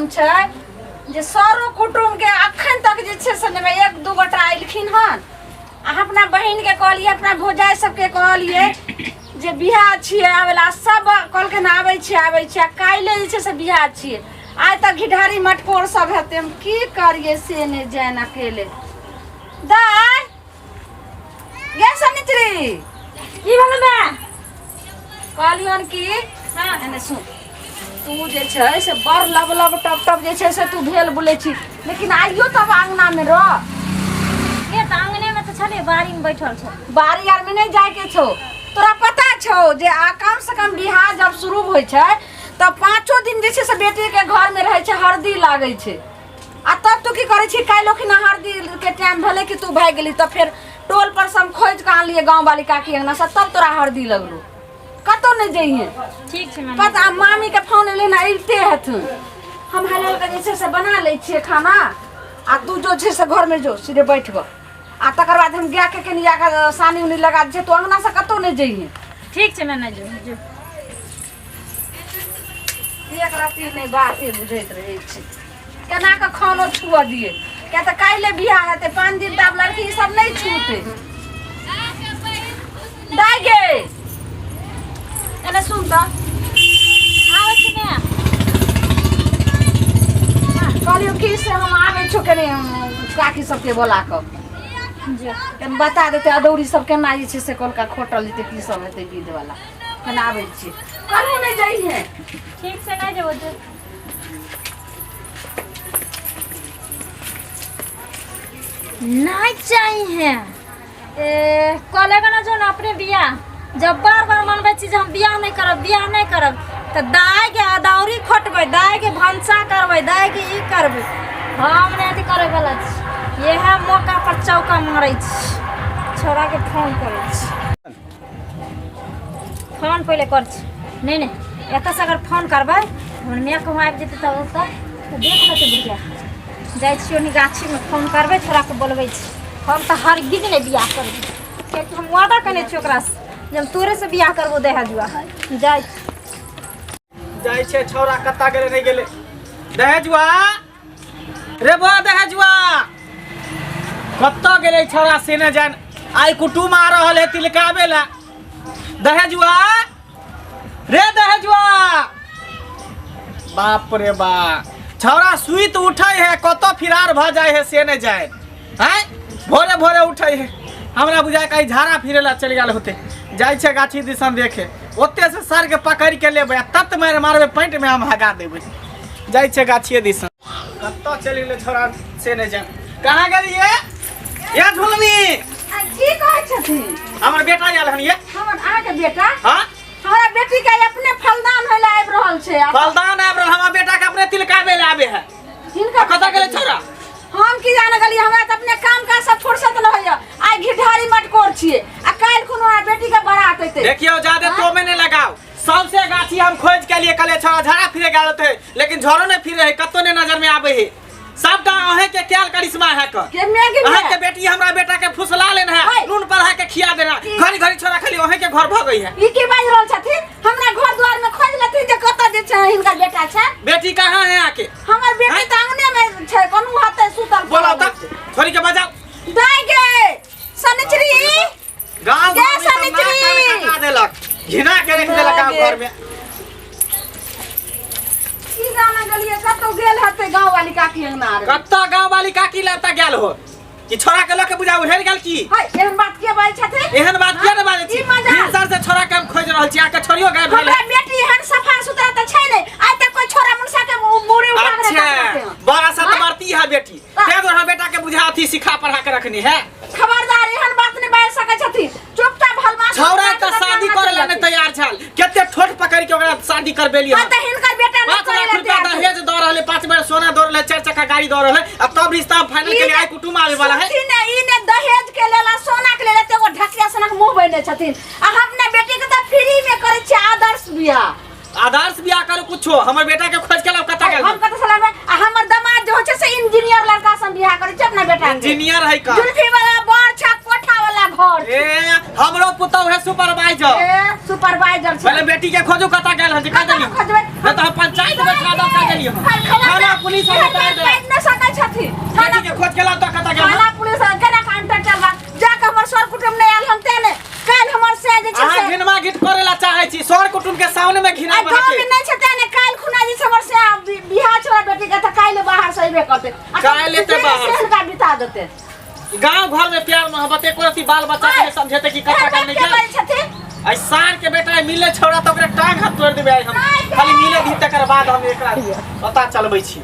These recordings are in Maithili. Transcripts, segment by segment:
काम छै जे सरो कुटुम्ब के अखन तक जे छै से ने एक दू गोटा अयलखिन हन। आ अपना बहिन के कहलियै, अपना भौजाइ सबके कहलियै जे बियाह छियै आबै ला, सब कहलखिन आबै छियै आबै छियै। आ काल्हि जे छै से बियाह छियै, आइ तऽ घिढारी मटकोर सब हेतै। हम की करियै से नहि जानि अकेले। दाइ गे सनिचरी, की भेलै बे? कहलियन कि हाँ। एने सुन, तू जे छै से बड़ लब लब टप टप जे छै से तू भेल बोलै छी, लेकिन आइयो तब अंगना में रह। ये तऽ आंगने में तऽ छलियै, बाड़ी में बैठल छल। बाड़ी आर में नहीं जाय के छौ। तोरा पता छौ जे आ कम से कम बियाह जब शुरू होइ छै तऽ पाँचो दिन जे छै से बेटी के घर में रहै छै, हरदी लागै छै। आ तब तू की करै छी? काल्हि ओखिना हरदी के टाइम भेलै कि तू भागि गेली, तऽ फेर टोल पर से हम खोजि कऽ आनलियै गाँव वाली काकी अंगना से, तब तोरा हरदी लगलो। कतौ नहि जइहे। ठीक छै मामी। पता मामी के फोन एलै ने, अबिते हेथुन। हम हलल के जे छै से बना लै छियै खाना, आ तू जो छै से घर में जो सीधे बैठ गऽ, आ तकर बाद हम गाय के कनि जाकऽ सानी उनी लगा दै छियै। तू अंगना से कतौ नहि जइहे। ठीक छै मामी, जो जो। एक रत्ती नहि बाते बुझैत रहै छै, केना कऽ खानो छुअ दियै, किया तऽ काल्हि बियाह हेतै, 5 दिन तऽ आब लड़की सब नहि छूतै। दाइ गे, एने सुन तऽ। आबै छी माय। कहलियौ की से हम आबै छौ कनि काकी सबके बोला कऽ जो। कनि बता देतै अदौरी सब केना जे छै से कोलका खोटल जेतै, की सब हेतै विध वाला। केना आबै छी, करू नहि जइहे। ठीक छै, नहि जेबो, जो। नहीं चाहिए ए कलेगा ना जो ना अपने बियाह। जब बार बार मनबै छी जे हम बियाह नहीं करब, बियाह नहीं करब, तऽ दाइ के अदौरी खोटबै, दाइ के भनसा करबै, दाइ के ई करबै। हम नहीं अथी करे वाला छी। इएह मौका पर चौका मारै छी। छोड़ा के फोन करै छी। फोन पहिले कर छी। नहीं नहीं, एतऽ से अगर फोन करबै, हमर माय कहूँ आबि जेतै तब ओतऽ तऽ देख लेतै बुढ़िया। जाइ छियै ओनी गाछीमे, फोन करबै, छोड़ाके बोलबै छी। हम तऽ हरगिज नहि बियाह करबै, कियाकि हम वादा केने छियै ओकरासँ जे हम तोरेसँ बियाह करबो दहेजुआ। जाइ छी। जाइ छै छौड़ा कत्ता गेलै नहि गेलै। दहेजुआ रे बा, दहेजुआ कत्ता गेलै छौड़ा से नहि जान। आइ कुटुम आ रहल है तिलकाबे ला। दहेजुआ रे, दहेजुआ, बाप रे बा, छौड़ा सुति उठै है कतऽ फिरार भऽ जाइ है से नहि जाय। आँय, भोरे भोरे उठै है, हमरा बुझाय कहीं झाड़ा फिरे ला चलि गेल होते। जाइ छै गाछी दिसन देखे, ओते से सर के पकड़ि के लेबै आ तत मारि मारबै पैंट में हम हगा देबै। जाइ छै गाछिए दिसन, कतऽ चलि गेलै छौड़ा से नहि जाय। कहाँ गेलियै ये झुलनी? आ की कहै छथिन? हमर बेटा आयल हन ये। हमर अहाँके बेटा? हाँ। हमरा बेटी के अपने फलदान होय ला आबि रहल छै। आ फलदान आबि रहल, हमर बेटा के अपने तिलकाबे ले आबे है। हिनका कतऽ गेलै छौड़ा? हम की जाने गेलियै, हमरा तऽ अपने काम काज सब फुर्सत न होइया। आइ घिढारी मटकोर छियै आ काल्हि कोनो हमरा बेटी के बारात एतै। देखियौ, ज्यादा तो में नहीं लगाओ। सबसे गाछी हम खोज के लिए कले छौड़ा झाड़ा फिरे गेल होते, लेकिन झोरो नहीं फिरे है, कतौ नहीं नजर में आबे है। सबटा अहें के क्याल करिश्मा है क। के मैं के अहें के बेटी हमरा बेटा के फुसला लेन है, हाय। नून पर के खिया देना। की? घड़ी घड़ी छोरा खाली अहें के घर भ गई है। ई की बाजि रहल छथिन? हमरा घर द्वार में खोज लेथिन जे कतऽ जे छै हिनकर बेटा छै। बेटी कहाँ है आके? हमर बेटी हाय। तऽ अंगने में छै, कोनो हाथे सुतल बोलाओ पड़ल तक छोरी के बजाओ। दाइ गे सनिचरी, गाँव गे घर में तऽ नाक सनिचरी। कान कटा देलक, घिना के रख देलक गाँव घर में। की जाने गेलियै कतौ गेल हेतै गाँव वाली काकी अंगना आर। कतऽ गाँव वाली काकी लए गेल हो कि छोरा के लऽ के बुझा उहेर गेल की? हाय, एहन बात किया बाजै छथिन? एहन बात किया ने बाजै छी? ई मजाक। भिनसर से छोरा के हम खोजि रहल छी, आके छोरियो गायब भेल। हमरा बेटी एहन सफा सुथरा तऽ छै नहि, आइ तक कोई छोरा मुनसा के मुड़ी उठा के अच्छा, नहि ताकलकै। बड़ा सा हाँ? मरती है बेटी, तें दुआरे हम बेटा के बुझा अथी सिखा पढ़ा के रखनी है। खबरदार, एहन बात नहि बाजि सकै छथिन। चुपचाप हलवा छौड़ा तऽ शादी करे ला नहि तैयार छल, कते ठोट पकड़ के ओकरा शादी करबेली। हाँ तऽ हिनकर बेटा नहि 5 करे लाख ला रुपया तैयार छै। दहेज दऽ रहले, 5 बेर सोना दऽ रहले, 4 चक्का गाड़ी दऽ रहले, आ तब रिश्ता फाइनल के लिए आइ कुटुम्ब आवे वाला है। सुनथिन ने, ई ने दहेज के लेल आ सोना के लेल एते एगो ढकिया सनक मुंह बने छथिन, आ हम अपना बेटी के तऽ फ्री में करै छियै आदर्श बियाह। आदर्श बियाह करू कुछो, हमर बेटा के खोज के लाओ कतऽ गेल। हम कतऽ से लाबै? आ हमर दामाद जे होइ छै से इंजीनियर लड़का से हम बियाह करै छियै अपना बेटा के। इंजीनियर है का? जुल्फी वाला बड़ छा, कोठा वाला घर। बड़ छै। ए हमरो पुतौ है सुपरवाइजर। ए सुपरवाइजर छै। पहले बेटी के खोजू कतऽ गेल हन, जे कह देलियै। खोजबै। नहीं तो हम पंचायत में बैठा दब, कह देलियै हम। थाना पुलिस हम उतार देब। नहि सकै छथिन। बेटी के खोज के लाउ तऽ कतऽ गेल हन। थाना पुलिस केना काउंटर चलबा जा के हमर सर कुटुम नहि आयल हन ते ने काल्हि हमर से जे छै अहाँ से घिनमा घिट करे ला चाहे छी, सर कुटुम के सामने में घिना आ गाँव में नहि छै ते ने काल्हि खुना जे छै हमर से बियाह छै हमर बेटी के, तऽ काल्हि बाहर से अयबे करतै। आ काल्हि एतै बाहर से हुनका बिता देतै। गांव घर में प्यार मोहब्बत एको रति बाल बच्चा के समझेते कि कतऽ गेल नहि के गेल। बजै छथिन? आई सार के बेटा मिले छौड़ा तऽ ओकरा टांग हाथ तोड़ि देबै आइ हम। खाली मिले दी तकर बाद हम एकरा पता चलबै छी।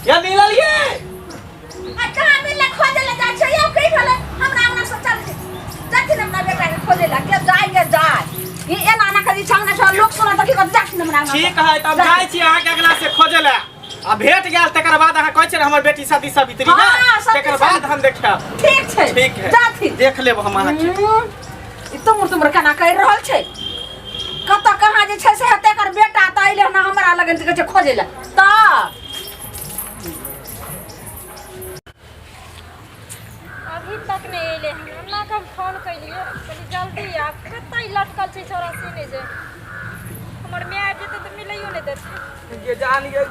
या मिललियै? आ कहाँ मिललै? खोजै लए जाइ छै यौ, की भेलै? हमरा अंगना से चल जाथिन हमरा बेटा के खोजै लए के जाय के जाय। ई एना एना करी छंगना छ लोक सुनत तऽ की कहत? जाथिन हमरा अंगना से। ठीक है, तब जाइ छी अहाँके अंगना से खोजै लए आ भेट गेल तकर बाद अहाँ कहै छियै ने हमर बेटी सती सावित्री हाँ, है, सती तकर बाद सावित्री। हम देखायब। ठीक छै। ठीक है। जाथिन। देख लेब हम अहाँके। ई तुमर तुमर केना करि रहल छै? कतऽ कहाँ जे छै से हेतै एकर बेटा तऽ अइले हन हमरा लगन तऽ कहै छै खोजै लए तऽ अभी तक नहि अयलै हन। अन्ना के हम फोन केलियै, कहलियै जल्दी आ, कतऽ ई लटकल छै छौड़ा से नहि जाय। हमर माय आबि जेतै तऽ मिलैयो नहि देतै। गे जान गे,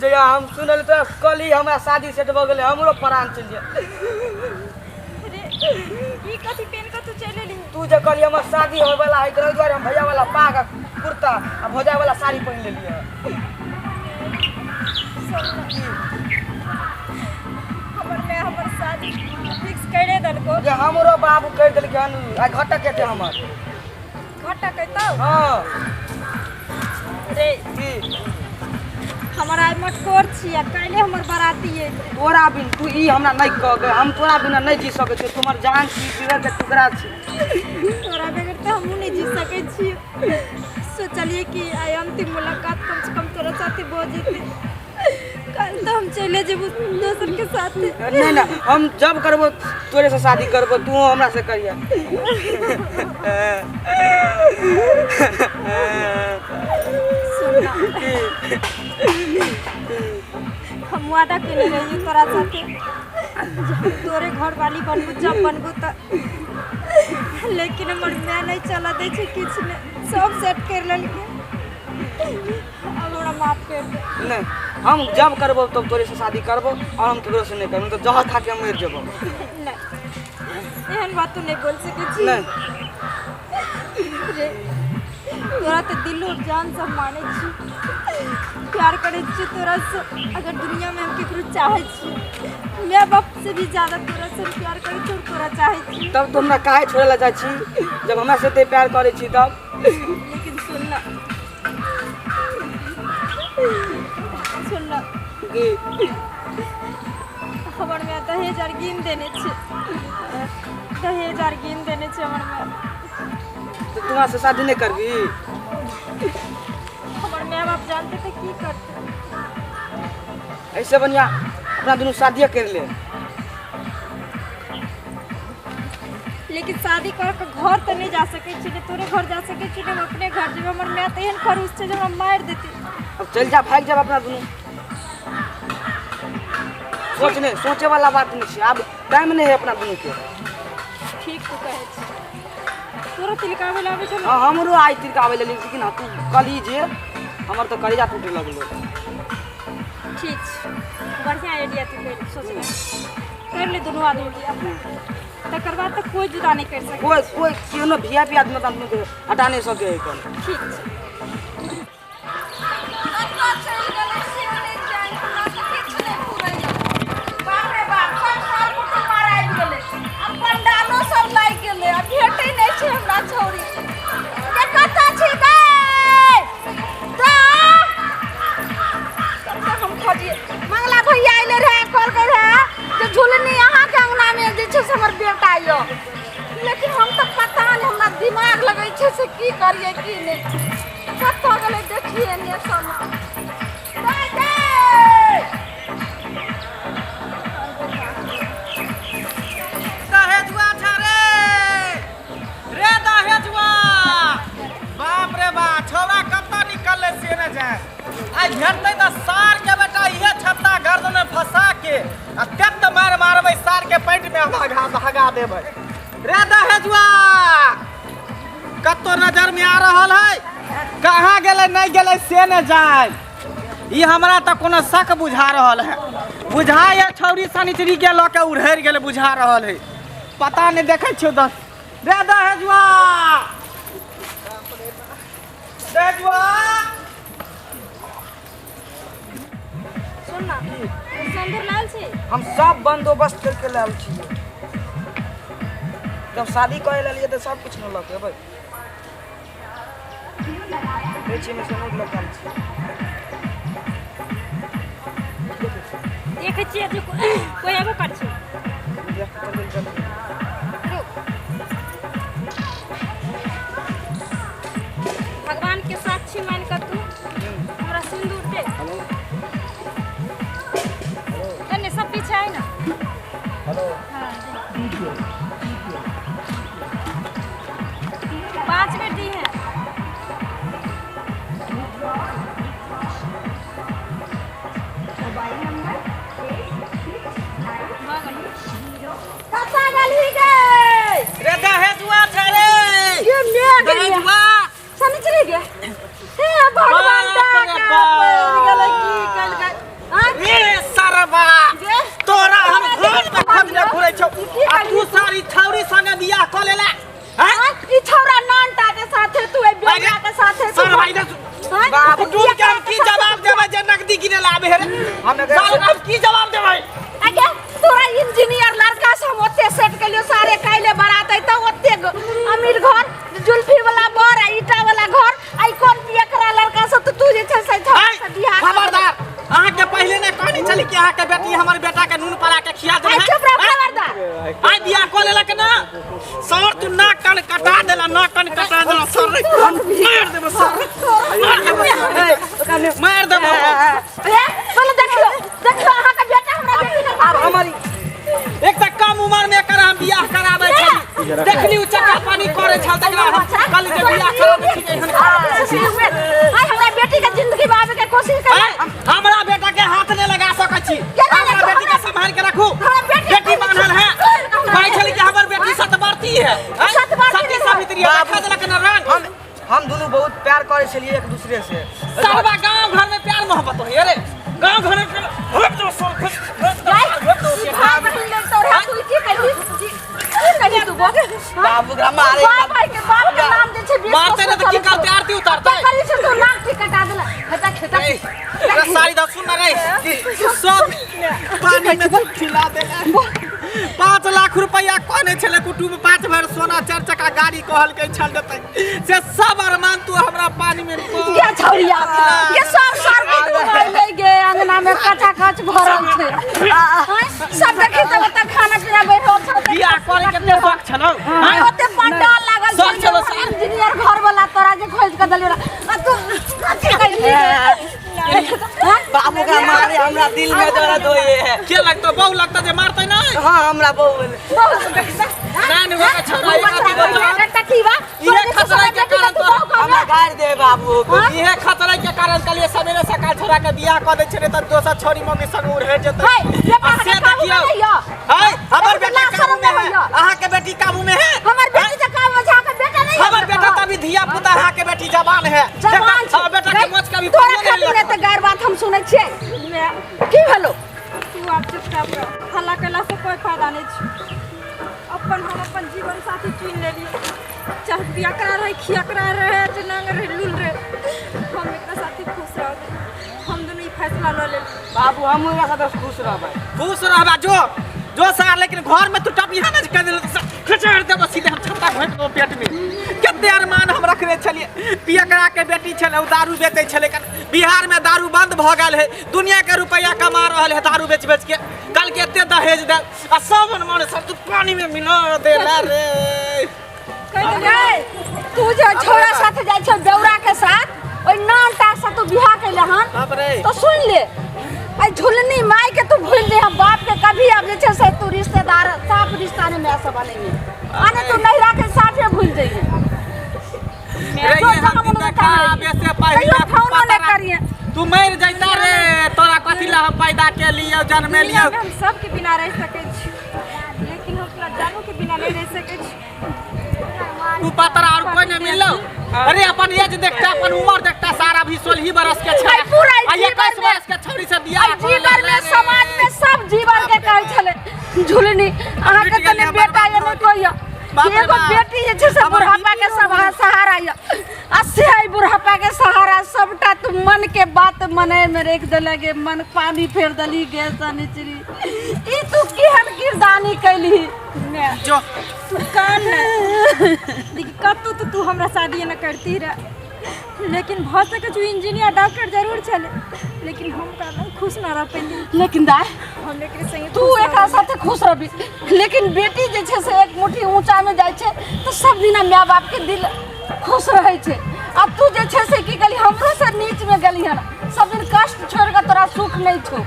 जहिया हम सुनल तऽ कहली हमरा शादी सेट भऽ गेलै, हमरो प्राण चलि गेल। रे ई कथी पेन कऽ तू चलि एलही? तू जे कहली हमर शादी होयवला है, ताहि दुआरे हम भैया वाला पाग आ कुर्ता आ भौजाई वाला साड़ी पहिन लेलियै। हमर माय हमर शादी फिक्स करे देलको। जे हमरो बाबू कहि देलकै हन, आइ घटक हेतै हमर। घटक हेतौ? हँ। रे की? हमर आइ मटकोर छी आ काल्हि हमर बाराती अयतै। तोरा बिन तू ई हमरा नहि कह गे, हम तोरा बिना नहि जी सकै छी, तू हमर जान छी, जिगर के टुकड़ा छी। तोरा बगैर तऽ हमहूँ नहि जी सकै छी। सोचलियै कि आइ अंतिम मुलाकात कम से कम तोरा साथे भऽ जेतै, काल्हि तऽ हम चलि जेबो दोसर के साथे। नहीं ना, हम जब करबो तोरे से शादी करबो, तू हमरा से करिया। सुन ना, हम वादा केने रहियै तोरा साथे जे हम तोरे घरवाली बनबो जब बनबो तऽ, लेकिन हमर माय नहि चलऽ दै छै किछु नहि, सब सेट करि लेलकै। अब हमरा माफ कर दे। नहीं, हम जब करबो तब तोरे से शादी करबो और हम केकरो से नहीं करबो, तो जहर खा के हम मरि जेबो। नहीं, एहन बात तू नहीं बोल सकै छी। नहीं। रे तोरा तऽ दिल और जान से हम मानै छी, प्यार करै छी तोरा से। अगर दुनिया में हम केकरो चाहै छी, माय बाप से भी ज्यादा तोरा से हम प्यार करै छी और तोरा चाहै छी। तब तू हमरा काहे छोड़े ला जाइ छी जब हमरा से एते प्यार करै छी तब? लेकिन सुन ना, सुन ना। की? हमर माय दहेज आर गिन देने छै, दहेज आर गिन देने छै हमर माय। तो तू हमरा से शादी नहीं करबी? हमर माय बाप जानते तऽ की करते? ऐसे बढ़िया अपना दुनू शादिये कर ले। लेकिन शादी कर के घर तऽ नहीं जा सकै छी, ने तोरे घर जा सकै छी ने हम अपने घर जेबै। हमर माय तऽ एहन खड़ूस छै जे हमरा मारि देतै। अब चल जा, भागि जाब अपना दुनू। सोच नहीं, सोचे वाला बात नहीं छै, आब टाइम नहीं है अपना दुनू के। ठीक तू कहै छी। तोरो तिलकाबै लए आबै छौ ने? हाँ, हमरो आइ तिलकाबै लए, लेकिन हाँ, तू कहली जे हमर तऽ कलेजा टूटे लगलो। ठीक छै, बढ़िआँ आइडिया तू कहि सोचले, कर ले दुनू आदमी बियाह, तकर बाद तऽ कोइ जुदा नहि करि सकै। कोई कोई केहनो वीआईपी आदमी अपना दुनू के हटा नहीं सके है कल। ठीक छै। कतऽ चलि गेलै से नहि जानि, हमरा तऽ किछु नहि फुरैया। बाप रे बाप, सब सर कुटुम्ब आर आबि गेलै आ पंडालो सब लागि गेलै आ भेटै नहि छै हमरा छौड़ी के। कतऽ छी गै? तऽ कतऽ हम खोजिए? मंगला भैया अयलै रहए, कहलकै रहए जे झुलनी अहाँके अङ्गनामे जे छै से हमर बेटा यऽ, लेकिन हम तऽ पता नहि, हमरा दिमाग लगै छै से की करियै की नहि। कतऽ गेलै देखिए ने सब। दाइ दाइ, दहेजुआ छा रे, रे दहेजुआ, बाप रे बाप, छौड़ा कतऽ निकललै से नहि जाय। आइ भेटतै तऽ सार के बेटा इहे छत्ता गर्दन में फंसा के आ तेत मार मारबै सार के पैंट में भगा भगा देबै। रे दहेजुआ कत्तो नजर में आ रहल है, कहाँ गेलै नहीं गेलै से ने जाए। ई हमरा तऽ कोनो शक बुझा रहल है, बुझाय है छौरी सनिचरी के लऽ के उड़हरि गेलै बुझा रहल है, पता नहीं देखै छियौ दस। रे दहेजुआ दहेजुआ सुन ना, सिंदूर लाल छी? हम सब बंदोबस्त करके लायल छी। जब शादी करे लेलिए तऽ सब कुछ न लऽ के अबै। देखै छियै, सिंदूर लऽ के आयल छी। देखै छियै जे कोई एबो कर छै। देख के चल चल। रुक। भगवान के साक्षी मान के तू हमरा सिंदूर दे। तने सब पीछे आए ना। हाँ, दे। 5 बेर दी है। कतऽ गेलही गे? रे दहेजुआ छै रे। ये मेघ गे। दहेजुआ सनिचरी गे। हे भगवान, बाप रे टाका बाप। पड़ि गेलै, की केलकै? आँय? रे सरबा जे? तोरा हम घर में खोजने घुरै छौ की आ करली तू सारी छौरी संगे बियाह कऽ लेला। आँय? आँय? ई छौरा नानटा के साथे तू एहि बेटा के साथे तू सरबा इधर आँय? बाप। कुटुम के हम की जवाब देबै जे नकदी गिने ला आबे हे रे? हम एकर- साला हम की जवाब देबै? आगे तोरा इंजीनियर लड़का से हम ओते सेट केलियो, सारे काल्हि बारात अइतौ, ओते अमीर घर, जुल्फी वाला बर आ ईटा वाला घर, आ ई कोन पियकरा लड़का से तू जे छै से छौड़ा आँय, से बियाह कर। खबरदार, अहाँके पहिले ने कहने छली कि अहाँके बेटी हमर बेटा के नून पड़ा के खिया देबै। आँय, चुप रह, खबरदार। आइ बियाह कऽ लेलक ना सर, तू नाक कान कटा देला, नाक कान कटा देला सर, मार देबो सर, मार देबो, मार देबो। ए, पहिले देखियो, देखियो अहाँके बेटा हमरा बेटी के आब हमर एक तऽ कम उम्र में एकर हम बियाह कराबै छली, देखली उ चक्का पानी करे छल तकरा हम कहली जे बियाह कराबै छी एहन आइ हमरा बेटी के जिंदगी में आबे के कोशिश कर। आँय, हमरा बेटा के हाथ नहीं लगा सकै छी, केना हमरा लगो? बेटी के संभाल के रखू। हमरा बेटी बेटी बान्हल है, कहै छली कि हमर बेटी सतबरती है। आँय, सतबरती सती नहीं। सावित्री है, देखा देलक न रंग। हम दुनू बहुत प्यार करै छलियै एक दूसरे से। सरबा गांव घर में प्यार मोहब्बत होय रे, गांव घर में प्यार- हट दो सर, हट, हट दो, हट दो। ई भाई बहिन लेल तोरा तू की कहली? की कहली तू बोल? बाबू ओकरा मारे। बाप भाई के बाप के नाम जे छै 20 मारते ने तऽ की करते, आरती उतारते। करी छै तो नाक की कटा देला। हेता खेता। ए, रे सारी दा सुन ना रे, तू सब पानी में तू खिला देला। 5 लाख रुपया कहने छले कुटुम्ब, 5 भर सोना, 4 चक्का गाड़ी कहलकै छल देतै, से सब अरमान तू हमरा पानी में गे छौरिया गे, सब सर के डुबाइले गे, अंगना में कचा कच भरल छै। आँय, सब देखी तऽ ओतऽ खाना पीना बैठल छौ। बियाह करे के कते शौक छलौ? आँय, ओते पंडाल लागल शौक छै, छलौ, सर। इंजीनियर घर वाला तोरा जे खोज के देलियौ आ तू कथी कहली? बाबू का मारे हमरा दिल में दर्द होए है। के लगतो, बहू लगतो जे मारतै नहीं? हाँ, हमरा बहू भेलै। ना नहीं होगा छोरा, एक आदमी बचा। इहे खतरा के कारण तो हमरा गारि दे बाबू। इहे खतरा के कारण कहलिए सवेरे सकाल छोरा के बियाह कऽ दै छै, नहीं तऽ दोसर छोरी मम्मी संग उड़े जेतै। हे, बेटा आ से अहाँके काबू में देखियौ। नहीं यऽ। है, हमर एगो बेटा लाज काबू शरम में नहीं है। होइए। अहाँके बेटी काबू में है? हमर बेटी तऽ काबू में छै, अहाँके बेटा नहीं हमर यऽ। बेटा तऽ अभी धिया पुता, अहाँके बेटी जवान है। जवान छै। हमर बेटा के मोच कभी तोरा पड़लो नहीं खातिर लगल। एते गैर बात हम सुनै छियै। की भेलो? तू आब चुपचाप रह, हल्ला केला से कोई फायदा नहीं छै। अपन हम अपन जीवन साथी चुनि लेलियै, चाहे पियकरा रहे, खियकरा रहे, चाहे नंग रहे, लूल रहे, हम एकरा साथे खुश रहबै। हम दुनू ई फैसला लऽ लेलियै। बाबू, हम ओकरा साथे खुश रहबै। खुश रहबा जो जो सार, लेकिन घर में तू टपिया ने कर देल, खचड़ देबो सीधे हम, छत्ता घोंट देबो पेट में। कते अरमान हम रखने छलियै, पियकरा के बेटी छलै, उ दारू बेचै छलै। बिहार में दारू बंद भऽ गेल है, दुनिया के रुपया कमा रहल है दारू बेच बेच के। कल के एते दहेज दे आ सब अनुमान सब तू पानी में मिला देला रे। गै, तू जे छोरा साथे जाइ छौ बेौरा के साथ, ओहि नानटा से तू बियाह कैले हन। बाप रे। तो सुन ले, आई झुलनी माई के तू भूल दे, हम बाप के कभी अब जे छै से तू रिश्तेदार साफ रिश्ता नहीं में से बनेंगे, आने तू नैहरा के साफे भूल जाइए। रे ये हम दिन देखा आबे से पहिले कहियो फोनो नहीं करिए। तू मर जैता रे, तोरा कथी कथी ला हम पैदा के लिए जन्मे दुनिया लियो में हम सबके बिना रह सकै छी, लेकिन हम अपना जानू के बिना नहीं रह सकै छी। तू पातर और कोई नहीं मिललो। अरे अपन एज देखता, अपन उम्र देखता, सारा भी 16 बरस के छै। आई पूरा आ जीवन 21 में- बरस के छौरी से बियाह आई जीवन में, समाज में सब जीवन के कहै छलै झुलनी अहाँके मिट तने गेलै बेटा हमर ये नहि कोइ बाप रे एगो बाप। बेटी जे छै से हमर बुढ़ापा के बीपी सब सहारा यऽ, आ से है बुढ़ापा के सहारा। सबटा तू मन के बात मने में रख देले गे, मन पानी फेर देली गे सनिचरी। ई तू केहन किरदानी कैली? जो तू कान ने देखी, कतौ तो तू हमरा शादी न करती रह, लेकिन भऽ सकै छै इंजीनियर डॉक्टर जरूर छलै, लेकिन हम कहलहुँ खुश न रह पैली। लेकिन दाय, हम एकरे संगे तू खुश एकरा रहब। साथे खुश रहबी, लेकिन बेटी जे छै से एक मुट्ठी ऊँचा में जाइ छै तऽ सब दिना माय बाप के दिल खुश रहै छै। आ तू जे छै से की गेली, हमरो से नीच में गेली हन। सब दिन कष्ट छोड़ के तोरा सुख नहीं छौ।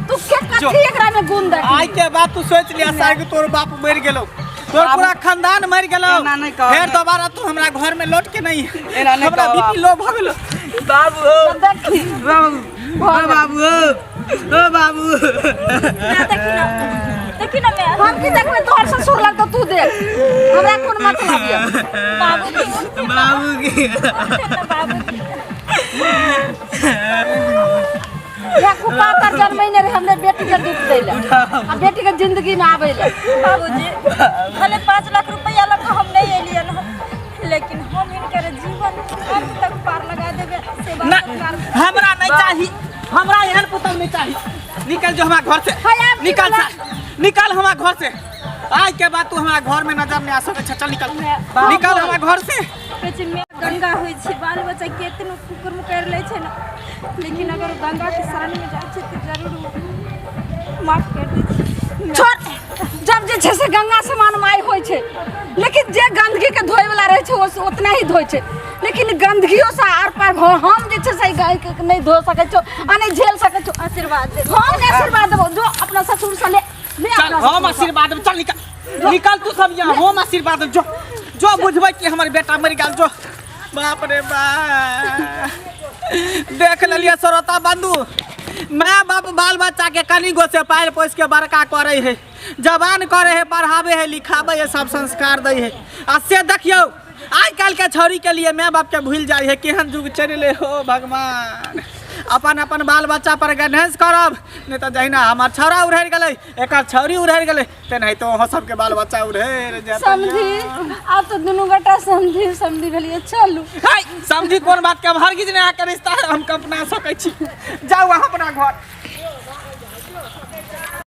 तू के जो। कथी एकरा में गुण देख? आई के बाद तू सोच लिया सार कि तोर बाप मर गेलो, तोर पूरा खानदान मर गेलो। एना नहि कह। फेर दोबारा तू हमरा घर में लौट के नहीं। एना नहि हमरा कह। बीपी लो भ गेलो। बाबू हो, देखी। बाबू, ओ बाबू हो, ओ बाबू। ना, देखी ना, देखी ना मैं। हम की देखबै? तोहर ससुर लगतो, तू देख, हमरा कोन मतलब यऽ? बाबू की उठते ना, बाबू की उठते ना बाबू की। या कुपातर जन्मैने रहे हमरे बेटी के दुख दै ले आ बेटी के जिंदगी में आबै ले। बाबूजी, भले 5 लाख रुपया लग हम नहीं एलियन हन, लेकिन हम इनकर जीवन अंत तक पार लगा देबे, सेवा ना, सत्कार। हमरा नहीं चाही, हमरा एहन पुतल नहीं चाही। निकल जो हमरा घर से। हाय, आब की निकल बोला? सा, निकल हमरा घर से। आज के बाद तू हमरा घर में नजर नहीं आ सके छै। चल निकल, निकल हमरा घर से। कहै छै माय गंगा होइ छै, बाल बच्चा केतनो कुकर्म कर लै छै ने, लेकिन अगर ओ गंगा के शरण में जाइ छै तऽ जरूर ओ माफ कर दै छै। छोड़, जब जे छै से गंगा समान माय होइ छै, लेकिन जे गंदगी के धोए वाला रहै छै ओ उतना ही धोइ छै, लेकिन गंदगियो से आर पार हम जे छै से गाय के नहीं धो सकै छौ आ नहीं झेल सकै छौ। आशीर्वाद दे। हम नहि आशीर्वाद देबौ, जो अपना ससुर से ले ले। चल अपना हम ससुर से। आशीर्वाद देब। चल निकल, निकल तू सब यहाँ। हम आशीर्वाद देब। जो जो बुझबै कि हमर बेटा मरि गेल। जो। बाप रे बाप, देख लेलियै श्रोता बंधु, माय बाप बाल बच्चा के कनी गो से पालि पोसि के बड़का करे है, जवान करे है, पढ़ावे है, लिखावे है, सब संस्कार दै है, आ से देखियौ आइ काल्हि के छौड़ी के लिए माय बाप के भूलि जाइ है। केहन युग चलि एलै हो भगवान! अपन अपन बाल बच्चा पर गणेश करब, नहि तऽ जहिना हमर छौड़ा उड़हरि गेलै, एकर छौड़ी उड़हरि गेलै, तेनाहितो अहाँ सबके बाल बच्चा उड़हरि जायत। समझी, आब तऽ दुनू गोटा समझी समझी भेलियै, चलू। हाय, समझी कोन बात के? हम हरगिज नहि अहाँके रिश्ता हम अपना सकै छी। जाउ अहाँ अपना घर।